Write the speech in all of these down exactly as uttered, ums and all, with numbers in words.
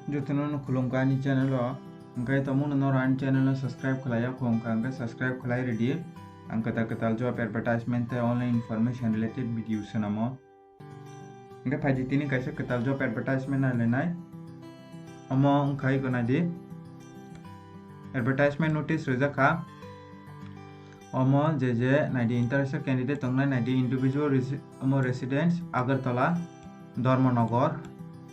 Jotono no khulumkha ani channel o. Hwnkhe tongmungno noro ani channel no subscribe khlai ya kho wngkha, hwnkhe subscribe khlai rwdi. Ang kwtal kwtal job advertisement tei online information related video swnamo. Hwnkhe phaidi tini kaisa kwtal job advertisement nailainai. Omo wngkha iko naidi. Advertisement notice rijak kha. Omo je je naidi interested candidate tongnai naidi individual resi-, omo residence Agartala, Dharmanagar,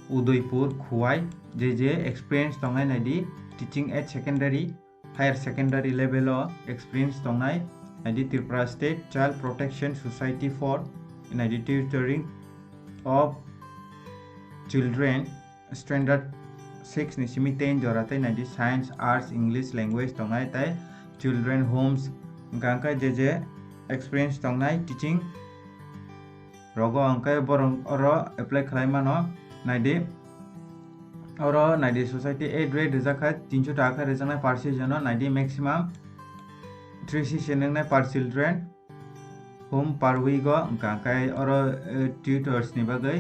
Udaipur, Khowai, je je experience tongnai naidi teaching at secondary, higher secondary level o experience tongnai naidi Tripura State Child Protection Society for naidi tutoring of children standard six ni simi ten jora tei naidi science, arts, English language tongnai tei children homes hwnkha hwnkhe je je experience tongnai teaching rogo hwnkhe borok oro apply khlai mano naidi. Oro naidi society eight rate rijak kha, tinso taka khe rijaknai per season o naidi maximum three session wngnai per children home per week o hwnkha hwnkhe oro, eh, tutors ni bagwi,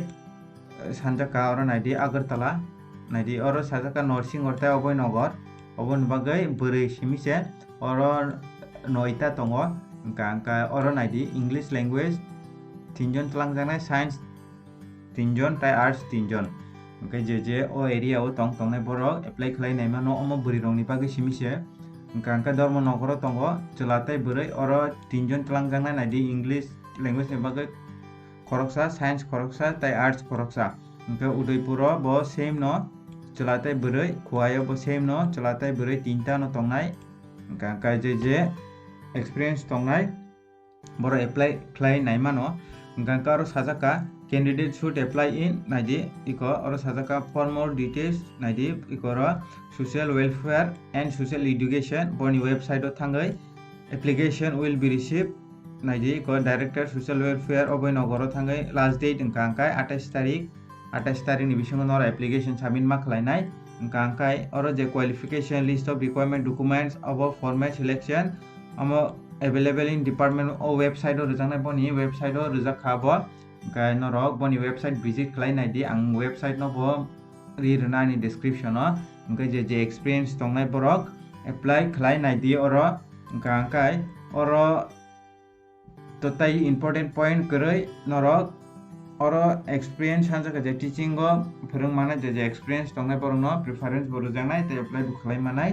eh, sanjak kha oro naidi Agartala, naidi oro sajak kha Norsing Hor tei Abhay Nagar, oboni bagwi bwrwi simi se oro noita tongo, hwnkha hwnkhe oro naidi English language tinjon twlangjaknai, science tinjon tei arts tinjon. Hwnkhe je je o area o tong tongnai borok apply khlai naimano omo bwrwi rokni bagwi simi se. Hwnkha hwnkhe Dharmanagar o tongo chwla tei bwrwi, oro tinjon twlangjaknai naidi English language ni bagwi khoroksa, science khoroksa tei arts khoroksa. Hwnkhe Udaipur o bo same no chwla tei bwrwi, Khowai o bo same no chwla tei bwrwi tinta no tongnai. Hwnkha hwnkhe je je experience tongnai borok apply khlai naimano. Hwnkha hwnkhe oro sajak kha, "Candidate should apply in," naidi iko oro sajak kha, "For more details," naidi iko oro, "Social Welfare and Social Education," boni website o thangwi, "Application will be received," naidi iko, "Director Social Welfare, Abhay Nagar o thangwi." Last date hwnkha hwnkhe atais tarik, atais tarik ni bisingo noro application submit ma khlainai. Hwnkha hwnkhe oro je qualification, list of requirement documents, abo format selection, omo available in department o website o rijaknai, boni website o rijak kha bo. Hwnkhe norok boni website visit khlai naidi, ang website no bo ri rwnani description o. Hwnkhe je je experience tongnai borok apply khlai naidi oro. Hwnkha hwnkhe oro to tai important point kwrwi norok oro experience hanjak je teaching o phwrwng manai, je je experience tongnai borokno preference bo rwjaknai tei apply bo khlai manai,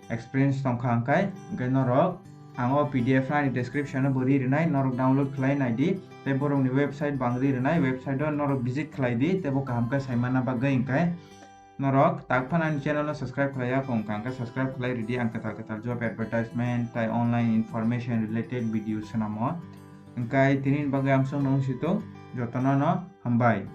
experience tongkha hwnkhe. Hwnkhe norok ang o P D F ani description o bo ri rwnai, norok download khlai naidi tei borokni website bo ang ri rwnai, website o norok visit khlai di tei bo kaham khe sai manna bagwi hwnkhe. Norok tak phano ani channel no subscribe khlai ya kho wngkha, hwnkhe subscribe khlai rwdi, ang kwtal kwtal job advertisement tei online information related video swnamo. Hwnkhe tini bagwi amsong nung situng, jotono no hambai.